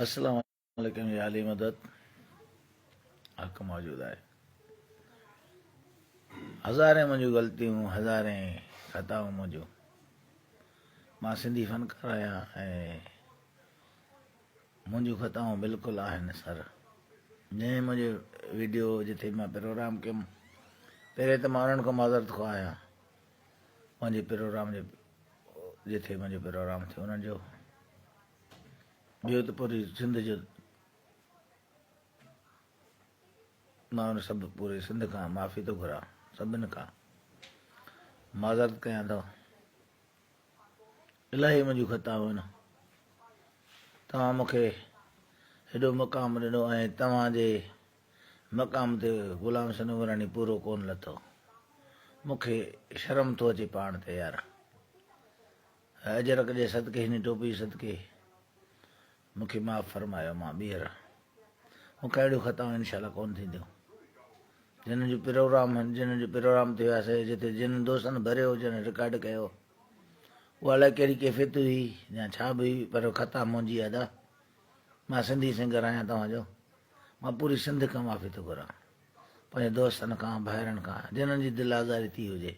السلام عليڪم يا علي مدد حق موجود آهي هزارين منهنجون غلطيون هزارين خطائون منهنجون مان سنڌي فنڪار آهيان ۽ منهنجون خطائون بلڪل آهن سر جنهن منهنجو ويڊيو جتي مان پروگرام ڪيم پهرين ته مان انهن کان معذرت خواهه آهيان منهنجي پروگرام جو جتي منهنجو پروگرام ٿيو انهن جو ٻيو ته پوري سنڌ جو مان ان سڀ پوري سنڌ کان معافي ٿو گهران سڀن کان معذرت ڪيان ٿو الاهي منهنجون خطائون آهن توهان مون کي هيڏو مقام ڏنو ۽ توهان جي مقام تي غلام حسين عمراڻي پورو ڪون لٿو مون کي شرم ٿو اچي پاڻ تي يار اجرڪ جي صدقي هن ٽوپي جي صدقي مون کي معاف فرمايو مان ٻيهر مون کان اهڙيون خطائون انشاء الله ڪون ٿينديون جنھن جو پروگرام جنھن جو پروگرام تي وياسي جتي جن دوستن ڀريو جن رڪارڊ ڪيو اها الائي ڪهڙي ڪيفيت هئي يا ڇا به هئي پر خطا منهنجي ادا مان سنڌي سنگر آهيان توهان جو مان پوري سنڌ کان معافي ٿو گهران پنهنجي دوستن کان ڀائرن کان جنھن جي دل آزاري ٿي هجي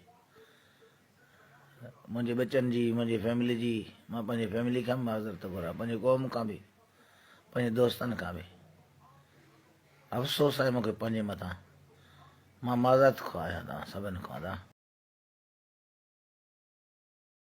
منهنجي ٻچن جي منهنجي فيملي جي مان پنهنجي فيملي کان به معذرت ٿو گهران پنهنجي قوم کان به پنهنجي دوستن کان به افسوس آهي مونکي پنهنجي مٿان مان معذرت خواهه آهيان توهان سڀن کان ادا.